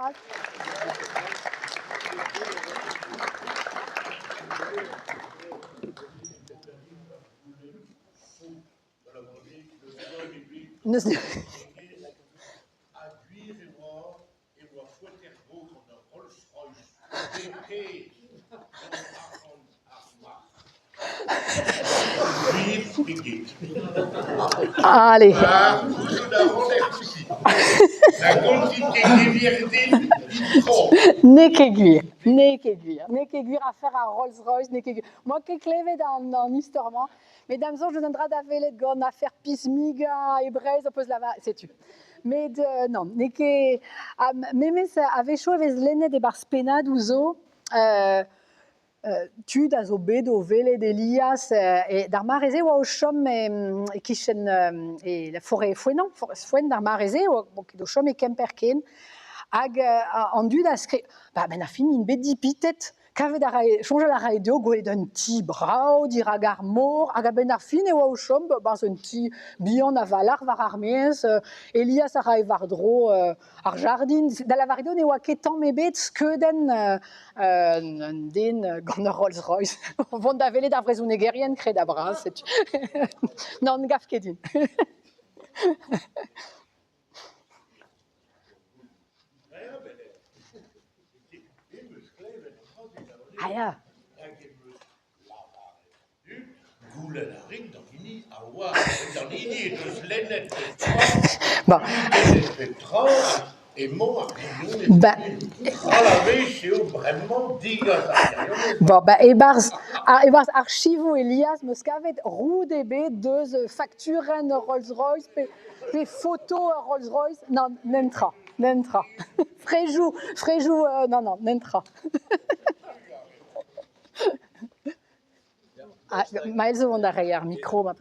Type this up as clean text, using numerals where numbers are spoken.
mat. N'eus Allez. N'eo ket gwir, n'eo ket gwir, n'eo ket gwir afer ar Rolls-Royce, n'eo ket gwir. 'Moa ket klevet an istor-mañ, met da'm soñj eus un dra da welet gant afer pismigañ e Breizh ho peus lavaret, setu. Met nann, n'eo ket ha memes a-wechoù e vez lennet e-barzh pennadoù zo tud a zo bet o welet Elias d'ar mare-se e oa o chom e-kichen e la forêt Fouenant, forest Fouen d'ar mare-se e oa ket o chom e Kemper ken hag an dud a skriv ba 'benn ar fin int bet dipitet. Kavet a rae, soñjal a rae dezho gwelet un ti brav dirak ar mor hag a-benn ar fin e oa o chom 'barzh un ti bihan a-walc'h war ar maez. Elias a rae war-dro ar jardin. Da lavaret eo ne oa ket tamm ebet skeudenn un den gant ur Rolls-Royce. O vont da welet ar vrezhonegerien kredabl-bras, setu. Nann, ne gav ket din. Ah ya. Bon. Ba Bon, ba e-barzh e-barzh archivoù Elias 'm eus kavet roud ebet deus fakturenn ur Rolls-Royce pe pe foto ur Rolls-Royce, nann, netra, netra. Frejoù, frejoù, non, non, netra. Ah, Mael zo vont da reiñ ar mikro ma 'peus.